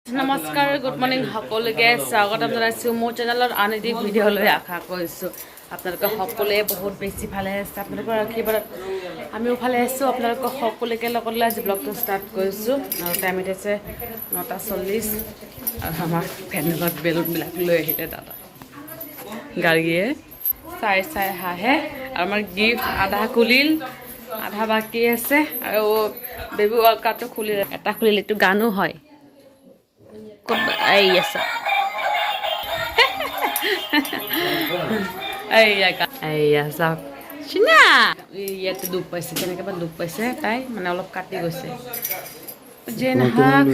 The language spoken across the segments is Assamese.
নমস্কাৰ, গুড মৰ্ণিং সকলোকে স্বাগতম জনাইছোঁ মোৰ চেনেলত আন এটি ভিডিঅ'লৈ। আশা কৰিছোঁ আপোনালোকে সকলোৱে বহুত বেছি ভালে আছে। আপোনালোকৰ আশীৰ্বাদত আমিও ভালে আছোঁ। আপোনালোকক সকলোকে লগত লৈ আজি ব্লগটো ষ্টাৰ্ট কৰিছোঁ আৰু টাইম এতিয়া আছে 9টা 40 আৰু আমাৰ পেণ্ডেলত বেলুনবিলাক লৈ আহিলে দাদা গাড়ীয়ে চাই চাই হাঁহে। আৰু আমাৰ গিফ্ট আধা খুলিল, আধা বাকী আছে আৰু বেবী ৱাকাৰটো খুলিলে, এটা খুলিলে। এইটো গানো হয় ক'ত? এইয়া চা, এইয়া, এইয়া চাওক চিনা। ইয়াতে দুখ পাইছে, কেনেকৈ বা দুখ পাইছে তাই, মানে অলপ কাটি গৈছে। যে নহওক,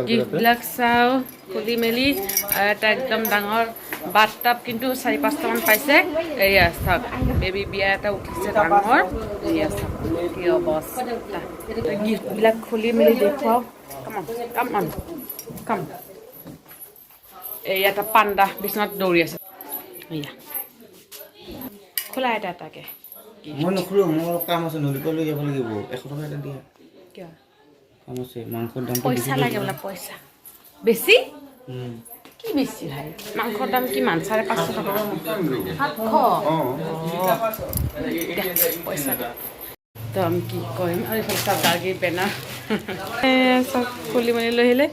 গিফ্টবিলাক চাওঁ খুলি মেলি। আৰু এটা একদম ডাঙৰ বাথ টাব কিন্তু চাৰি পাঁচটামান পাইছে। এয়া চাওক, বেবী বিয়া এটা উঠিছে ডাঙৰ। এয়া চাওক কি অৱস্থা। গিফ্টবিলাক খুলি মেলি দেখুৱাওঁ। কাম কাম অন কাম। এই এটা পাণ্ডা বিচনাত দৌৰি আছে। এয়া খোলা এটা এটাকে। মই নোখোলো, মোৰ অলপ কাম আছে, নদীৰ লৈ যাব লাগিব। 100 টকা এটা দিয়া। কিয়? কাম আছে, মাংসৰ দামটো। পইচা লাগে বোলে, পইচা বেছি। কি বেছি ভাই? মাংসৰ দাম কিমান? 550 টকা, 700। পইচা দে। তো আমি কি কৰিম? আৰু এইফালে চাওক, গাৰ্গীৰ বেনাৰ চব খুলি মেলি লৈ আহিলে।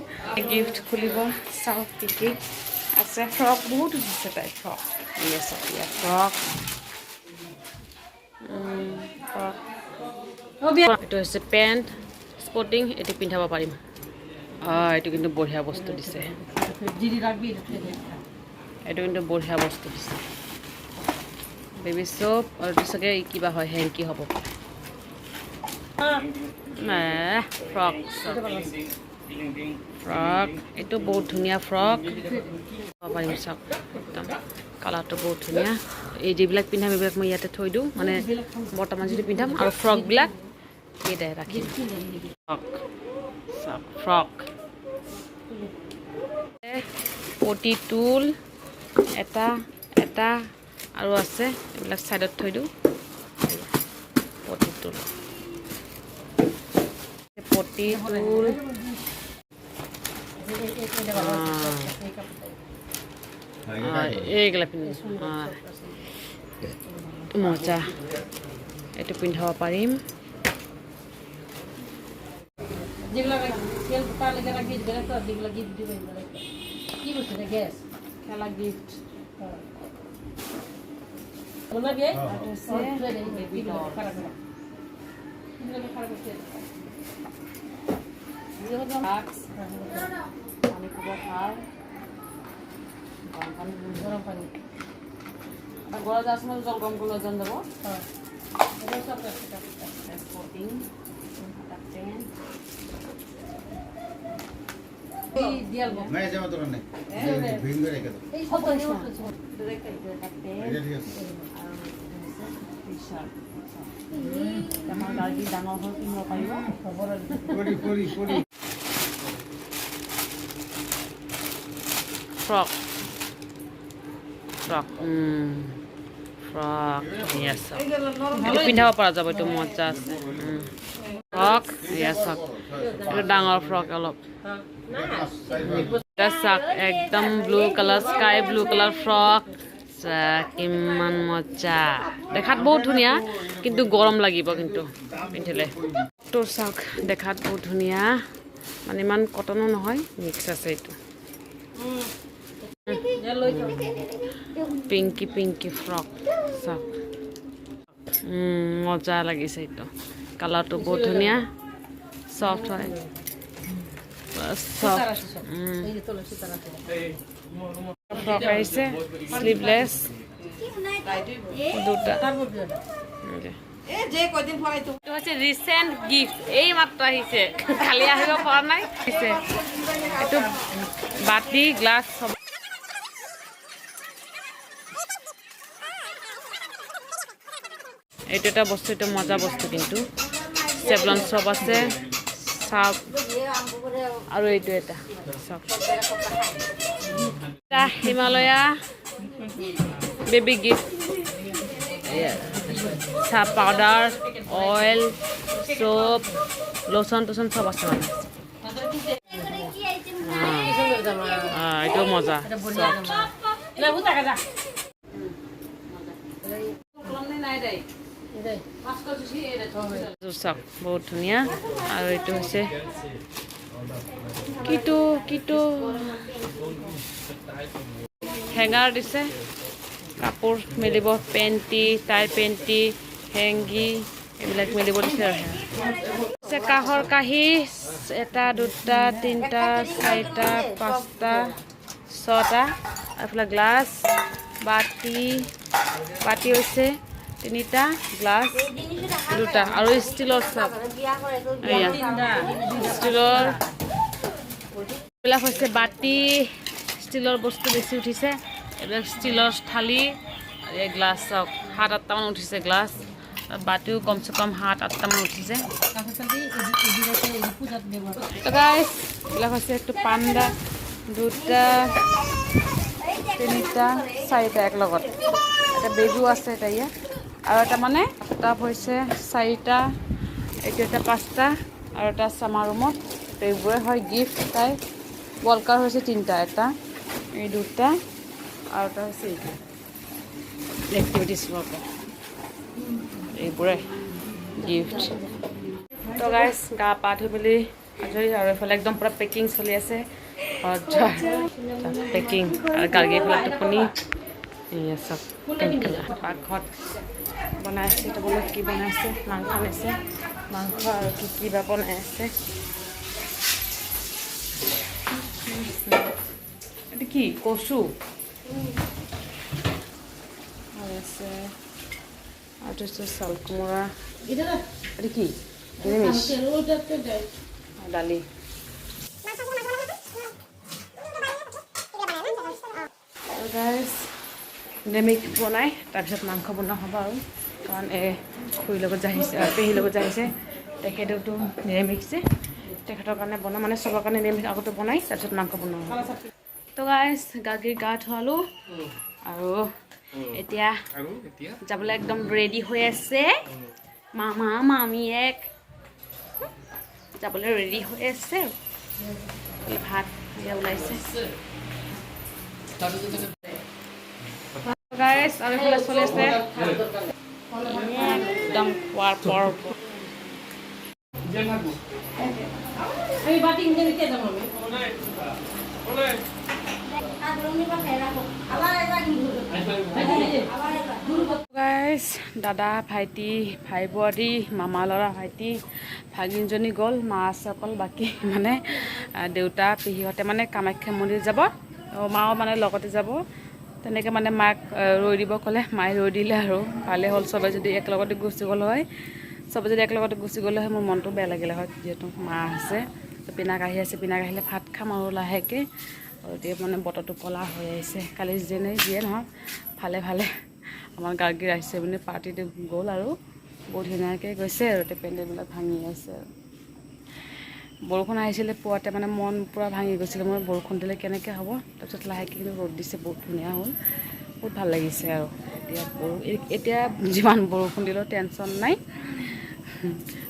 গিফ্ট খুলিব, চাওক কি কি আছে। ফ্ৰক বহুত উঠিছে তাই, ফ্ৰক। এই চাওক, ইয়াত ফ্ৰক, ফ্ৰক। এইটো হৈছে পেণ্ট, স্পৰ্টিং, এইটো পিন্ধাব পাৰিম। অঁ, এইটো কিন্তু বঢ়িয়া বস্তু দিছে। এইটো কিন্তু বঢ়িয়া বস্তু দিছে। বেবী চ'প আৰু এইটো চাগে কিবা হয়, হেংকি হ'ব। ফ্ৰক, ফ্ৰক, এইটো বহুত ধুনীয়া ফ্ৰক পাৰিম। চাওক, একদম কালাৰটো বহুত ধুনীয়া। এই যিবিলাক পিন্ধাম, এইবিলাক মই ইয়াতে থৈ দিওঁ, মানে বৰ্তমান যিটো পিন্ধাম আৰু ফ্ৰকবিলাক এইটাই ৰাখিম। ফ্ৰক চাওক, ফ্ৰক, পটি টুল এটা এটা আৰু আছে, এইবিলাক ছাইডত থৈ দিওঁ। পটি টুল, পটি টুল। এইগিলা পিন্ধি মজা, এইটো পিন্ধাব পাৰিম। খেলা গিফ্ট। বেবী ডল। পানী খাব খাৰ, গৰম পানী, গৰম পানী। গৰম যাৰ জল গৰম কৰি লৈ যাব। স্পৰ্টিং, এটা পেণ্ট। নাই, যাব তোৰ নাই, ভিং কৰে ৰেখে দাও। এটা পেণ্ট। এটা ঠিক আছে। আৰু এইটো হৈছে টি চাৰ্ট। আমাৰ গাড়ী ডাঙৰ হৈ পিন্ধিব পাৰিব। পৰি পৰি পৰি। ফ্ৰক, ফ্ৰক, ফ্ৰক ধুনীয়া চাওক। এইটো পিন্ধাব পৰা যাব, এইটো মজা আছে। ফ্ৰক এয়া চাওক, এইটো ডাঙৰ ফ্ৰক অলপ। এটা চাওক, একদম blue colour, sky blue colour frock, কিমান মজা। দেখাত বহুত ধুনীয়া, কিন্তু গৰম লাগিব কিন্তু পিন্ধিলে। তোৰ চাওক, দেখাত বহুত ধুনীয়া, মানে ইমান কটনো নহয়, মিক্স আছে এইটো। পিংকি পিংকি ফ্ৰক চাওক, মজা লাগিছে। এইটো কালাৰটো বহুত ধুনীয়া, চফ্ট হয়, চফ্ট। ফ্ৰক আহিছে, শ্লিভলেছ দুটা। এইটো হৈছে ৰিচেণ্ট গিফ্ট, এই মাত্ৰ আহিছে, খালি আহিব পৰা নাই। আহিছে এইটো বাতি, গ্লাছ চব। এইটো এটা বস্তু, এইটো মজা বস্তু কিন্তু। চেভলন চব আছে, চাপ আৰু এইটো এটা চব। এটা হিমালয়া বেবী গিফ্ট, চাপ, পাউডাৰ, অইল, চ'প, লোচন টোচন চব আছে মানে। মজা। চাওক, বহুত ধুনীয়া। আৰু এইটো হৈছে কিটো কিটো হেঙাৰ দিছে, কাপোৰ মেলিব, পেণ্টি, তাইৰ পেণ্টি, হেংগি এইবিলাক মেলিব দিছে। আৰু আছে কাঁহৰ কাঁহী, এটা, দুটা, তিনিটা, চাৰিটা, পাঁচটা, ছটা। আৰু এইফালে গ্লাছ, বাতি, বাতি হৈছে তিনিটা, গ্লাছ দুটা আৰু ষ্টীলৰ চাপ। এয়া ষ্টীলৰ এইবিলাক হৈছে বাতি, ষ্টীলৰ বস্তু বেছি উঠিছে। এইবিলাক ষ্টীলৰ থালি আৰু এই গ্লাছ চাওক, সাত আঠটামান উঠিছে গ্লাছ। বাতিও কমচে কম সাত আঠটামান উঠিছে। তো গাইছ, এইবিলাক হৈছে এইটো পাণ্ডা, দুটা, তিনিটা, চাৰিটা এক লগত। এটা বেগো আছে এটা ইয়াত আৰু এটা মানে টাব হৈছে চাৰিটা, এইটো এটা পাঁচটা আৰু এটা আছে আমাৰ ৰুমত। তো এইবোৰে হয় গিফ্ট। তাই ৱালকাৰ হৈছে তিনিটা, এটা এই দুটা আৰু এটা হৈছে এইটো এক্টিভিটিছ ৱালকাৰ। এইবোৰে গিফ্ট। তো গাইছ, গা পা ধুই মেলি আজৰি আৰু এইফালে একদম পূৰা পেকিং চলি আছে ঘৰত যোৱাৰ পেকিং। আৰু গাৰ্গী এইফালে টোপনি। এয়া চব কেনেকৈ পাকঘৰত বনাই আছে। তো বোলো কি বনাইছে? মাংস আনিছে, মাংস আৰু কি কি বা বনাই আছে। এইটো কি কচু আৰু আছে আৰু এইটো হৈছে চাল কোমোৰা। এইটো কি? নিৰামিষ আৰু দালি। আৰু গাইজ, নিৰামিষ বনাই তাৰপিছত মাংস বনোৱা হ'ব আৰু, কাৰণ এই খুৰীৰ লগত যে আহিছে, পেহীৰ লগত যে আহিছে, তেখেতেওতো নিৰামিষ যে, তেখেতৰ কাৰণে বনাওঁ, মানে চবৰ কাৰণে নিৰামিষ আগতে বনাই তাৰপিছত মাংস বনোৱা হ'ব। তো গাইজ, গাৰ্গীৰ গা ধুৱালোঁ আৰু এতিয়া আৰু এতিয়া যাবলৈ একদম ৰেডি হৈ আছে। মামা মামীয়েক যাবলৈ ৰেডি হৈ আছে। আৰু এই ভাত এয়া ওলাইছে গাইজ। আৰু এইফালে চলি আছে একদম খোৱাৰ পৰ্ব। গাইজ, দাদা, ভাইটি, ভাই বোৱাৰী, মামা ল'ৰা, ভাইটি, ভাগিনজনী গ'ল, মা আছে অকল। বাকী মানে দেউতা, পেহীহঁতে মানে কামাখ্যা মন্দিৰ যাব, মাও মানে লগতে যাব। তেনেকৈ মানে মাক ৰৈ দিব ক'লে, মায়ে ৰৈ দিলে আৰু ভালে হ'ল। চবে যদি একেলগতে গুচি গ'ল হয়, চবে যদি একেলগতে গুচি গ'লে হয়, মোৰ মনটো বেয়া লাগিলে হয়, যিহেতু মা আছে। তো পিনাক আহি আছে, পিনাক আহিলে ভাত খাম আৰু লাহেকৈ। আৰু এতিয়া মানে বতৰটো ক'লা হৈ আহিছে। কালি যেনে যিয়ে নহওক, ভালে ভালে আমাৰ গাৰ্গীৰ আহিছে বুলি পাৰ্টিটো গ'ল আৰু বহুত ধুনীয়াকৈ গৈছে। আৰু এতিয়া পেণ্ডেলবিলাক ভাঙি আছে। আৰু বৰষুণ আহিছিলে পুৱাতে, মানে মন পূৰা ভাঙি গৈছিলে মোৰ, বৰষুণ দিলে কেনেকৈ হ'ব। তাৰপিছত লাহেকৈ কিন্তু ৰ'দ দিছে, বহুত ধুনীয়া হ'ল, বহুত ভাল লাগিছে। আৰু এতিয়া এতিয়া যিমান বৰষুণ দিলেও টেনশ্যন নাই।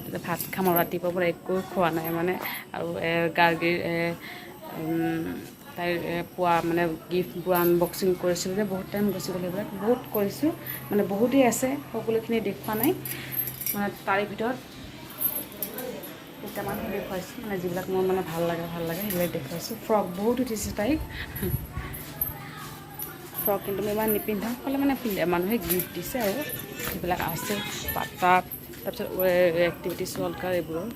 তেতিয়া ভাত খাম আৰু ৰাতিপুৱাৰ পৰা একো খোৱা নাই মানে। আৰু গাৰ্গীৰ তাইৰ পোৱা মানে গিফ্টবোৰ আনবক্সিং কৰিছিলোঁ যে, বহুত টাইম গুচি গ'ল। সেইবিলাক বহুত কৰিছোঁ, মানে বহুতেই আছে, সকলোখিনি দেখুওৱা নাই, মানে তাৰে ভিতৰত কেইটামান দেখুৱাইছোঁ, মানে যিবিলাক মোৰ মানে ভাল লাগে ভাল লাগে সেইবিলাক দেখুৱাইছোঁ। ফ্ৰক বহুত উঠিছে তাইক ফ্ৰক, কিন্তু মই ইমান নিপিন্ধাওঁ ক'লে মানে পিন্ধে, মানুহে গিফ্ট দিছে আৰু সেইবিলাক আছে পাতা, তাৰপিছত এক্টিভিটিছ ৱৰ্ল্ড এইবোৰৰ।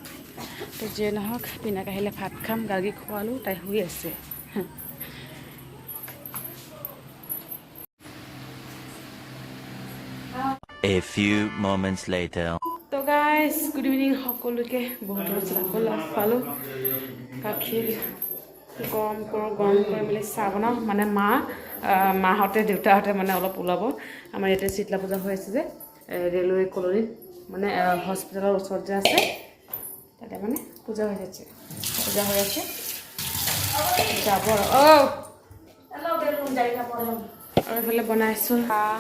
তো যিয়ে নহওক, পিনাক আহিলে ভাত খাম। গাৰ্গী খোৱালোঁ, তাই শুই আছে। A few moments later. তো গাইজ, গুড ইভিনিং সকলোকে। বহুত দিনৰ পিছত আকৌ লগ পালোঁ। গাখীৰ গৰম কৰোঁ, গৰম কৰি মেলি চাহ বনাওঁ। মানে মাহঁতে দেউতাহঁতে মানে অলপ ওলাব। আমাৰ ইয়াতে শীতলা পূজা হৈ আছে যে, ৰেলৱে কলনীত, মানে হস্পিটেলৰ ওচৰত যে আছে, তাতে মানে পূজা হৈ আছে, পূজা হৈ আছে, যাব আৰু। অ' আৰু এইফালে বনাইছোঁ চাহ।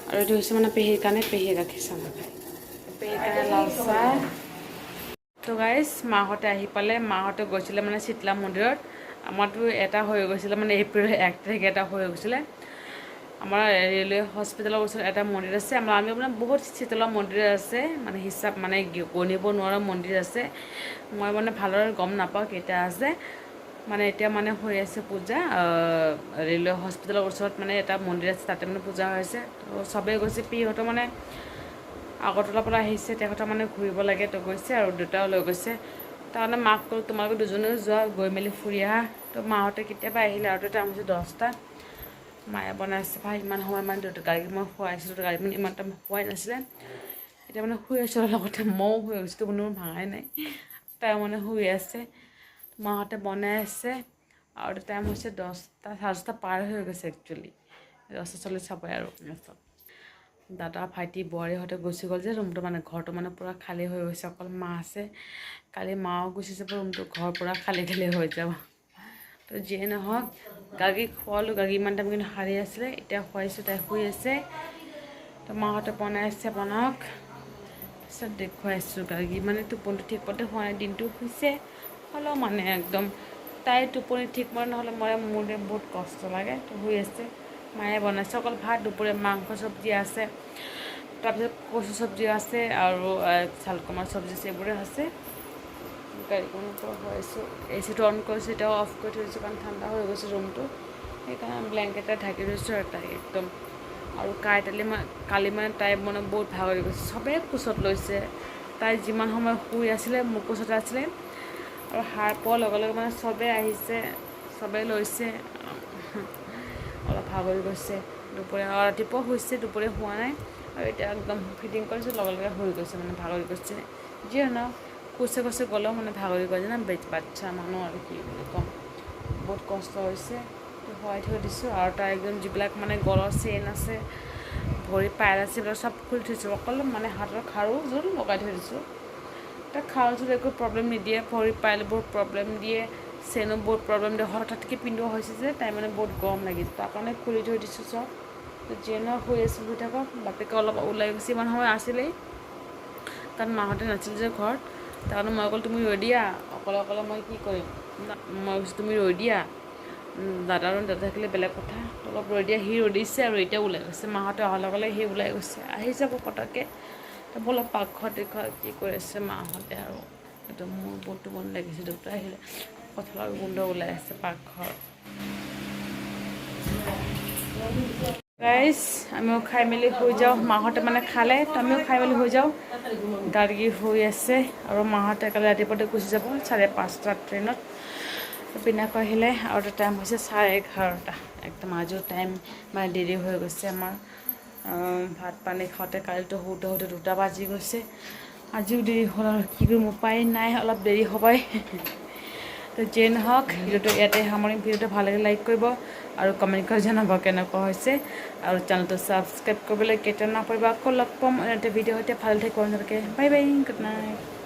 আৰু এইটো হৈছে মানে পেহীৰ কাৰণে, পেহীয়ে গাখীৰ চাহ নাখায়, পেহীৰ কাৰণে লাল চাহ। তো গাইজ, মাহঁতে আহি পালে। মাহঁতে গৈছিলে মানে শীতলা মন্দিৰত। আমাৰতো এটা হৈ গৈছিলে, মানে এপ্ৰিলৰ 1 তাৰিখে এটা হৈ গৈছিলে। আমাৰ ৰেলৱে হস্পিটেলৰ ওচৰত এটা মন্দিৰ আছে আমাৰ। আমি মানে বহুত শীতলা মন্দিৰ আছে, মানে হিচাপ মানে গণিব নোৱাৰা মন্দিৰ আছে। মই মানে ভালদৰে গম নাপাওঁ কেইটা আছে। মানে এতিয়া মানে হৈ আছে পূজা। ৰেলৱে হস্পিটেলৰ ওচৰত মানে এটা মন্দিৰ আছে, তাতে মানে পূজা হৈ আছে। তো চবেই গৈছে। পেহীহঁতৰ মানে আগৰতলাৰ পৰা আহিছে, তেখেতৰ মানে ঘূৰিব লাগে, তো গৈছে আৰু দেউতাও লৈ গৈছে। তাৰমানে মাক ক'লো, তোমালোকে দুজনেও যোৱা, গৈ মেলি ফুৰি আহা। তো মাহঁতে কেতিয়াবা আহিলে আৰু টাইম হৈছে 10টা। মায়ে বনাইছে ভাই। ইমান সময় মানে দেউতা গাড়ী মই শুৱাইছিলোঁ, গাড়ী মানে ইমান টাইম শুৱাই নাছিলে। এতিয়া মানে শুই আছোঁ, লগতে ময়ো শুই গৈছোঁ, টোপনি মোৰ ভাঙাই নাই। তাই মানে শুই আছে, মাহঁতে বনাই আছে আৰু টাইম হৈছে 10টা, 10:30 পাৰ হৈ গৈছে একচুৱেলি, 10:40 হ'বই আৰু। দাদা, ভাইটি, বোৱাৰীহঁতে গুচি গ'ল যে ৰুমটো মানে ঘৰটো মানে পূৰা খালী হৈ গৈছে, অকল মা আছে। কালি মাও গুচি যাব, ৰুমটো ঘৰ পূৰা খালী খালী হৈ যাব। তো যিয়ে নহওক, গাৰ্গীক খোৱালোঁ। গাৰ্গী ইমান টাইম কিন্তু সাৰি আছিলে, এতিয়া খুৱাইছোঁ, তাই শুই আছে। তো মাহঁতে বনাই আছে, বনাওক, তাৰপিছত দেখুৱাইছোঁ। গাৰ্গী মানে টোপনিটো ঠিকমতে হোৱা নাই, দিনটো শুইছে হ'লেও মানে একদম তাইৰ টোপনি ঠিক মতে নহ'লে মই মোৰ বহুত কষ্ট লাগে। তো শুই আছে, মায়ে বনাইছে অকল ভাত। দুপৰীয়া মাংস চব্জি আছে, তাৰপিছত কচু চব্জি আছে আৰু ছালকুমাৰ চব্জি আছে, এইবোৰে আছে। গাড়ীখনৰ পৰা খুৱাইছোঁ, এচিটো অন কৰিছোঁ, এতিয়াও অফ কৰি থৈছোঁ, কাৰণ ঠাণ্ডা হৈ গৈছে ৰুমটো, সেইকাৰণে ব্লেংকেট ঢাকি থৈছোঁ। আৰু তাই একদম আৰু কাইটালি কালি মানে তাই মানে বহুত ভাগৰি গৈছে। চবেই কোচত লৈছে, তাই যিমান সময় শুই আছিলে মোৰ কোচতে আছিলে আৰু সাৰ পোৱাৰ লগে লগে মানে চবেই আহিছে, চবেই লৈছে। অলপ ভাগৰি গৈছে। দুপৰীয়া, ৰাতিপুৱা শুইছে, দুপৰীয়া শোৱা নাই আৰু এতিয়া একদম ফিডিং কৰিছোঁ, লগে লগে শুই গৈছে, মানে ভাগৰি গৈছে। যিয়ে নহওক, কোচে কোচে গ'লেও মানে ভাগৰি গৈছে না, বাচ্ছা মানুহ আৰু কি বুলি ক'ম, বহুত কষ্ট হৈছে। তো শুৱাই থৈ দিছোঁ আৰু তাই একদম যিবিলাক মানে গলৰ চেইন আছে, ভৰি পাইল আছে, এইবিলাক চব খুলি থৈছোঁ। অকল মানে হাতৰ খাৰুযোৰ লগাই থৈ দিছোঁ। তাক খাৰুযোৰ একো প্ৰব্লেম নিদিয়ে, ভৰি পাইল বহুত প্ৰব্লেম দিয়ে, চেইনো বহুত প্ৰব্লেম দিয়ে। হঠাৎকৈ পিন্ধোৱা হৈছে যে তাই মানে বহুত গৰম লাগিছে, তাৰ কাৰণে খুলি থৈ দিছোঁ চব। তো যিয়ে নহওক, শুই আছোঁ, শুই থাকক। বাপেকে অলপ ওলাই গৈছে, ইমান সময় আছিলেই, কাৰণ মাহঁতে নাছিল যে ঘৰত। তাৰ কাৰণে মই ক'লো, তুমি ৰৈ দিয়া, অকলে অকলে মই কি কৰিম? মই কৈছোঁ, তুমি ৰৈ দিয়া, দাদা আৰু দাদা থাকিলে বেলেগ কথা, অলপ ৰৈ দিয়া। সি ৰৈ দিছে আৰু এতিয়া ওলাই গৈছে। মাহঁতে অহাৰ লগে লগে সি ওলাই গৈছে, আহি যাব পটককৈ। তো অলপ পাকঘৰত দেখুৱা কি কৰি আছে মাহঁতে। আৰু একদম মোৰ বহুত টোপনি লাগিছে। দেউতা আহিলে, কঁঠালৰ গোন্ধ ওলাই আছে পাকঘৰত। গাইজ, আমিও খাই মেলি শুই যাওঁ। মাহঁতে মানে খালে, তো আমিও খাই মেলি শুই যাওঁ। গাৰ্গী শুই আছে আৰু মাহঁতে কালি ৰাতিপুৱাতে গুচি যাব 5:30ত ট্ৰেইনত। পিনাকো আহিলে আৰু টাইম হৈছে 11:30। একদম আজিও টাইম মানে দেৰি হৈ গৈছে আমাৰ ভাত পানী খাওঁতে। কালিতো শুওঁতে শুওঁতে 2টা বাজি গৈছে, আজিও দেৰি হ'ল আৰু কি কৰিম, উপায় নাই, অলপ দেৰি হ'বই। তো যিয়ে নহওক, ভিডিঅ'টো ইয়াতে সামৰিম। ভিডিঅ'টো ভাল লাগে লাইক কৰিব আৰু কমেণ্ট কৰি জনাব কেনেকুৱা হৈছে আৰু চেনেলটো ছাবস্ক্ৰাইব কৰিবলৈ কেতিয়াও নাপাহৰিব। আকৌ লগ পাম এটা ভিডিঅ' সৈতে। ভাল থাকিব আপোনালোকে। Bye bye, good night.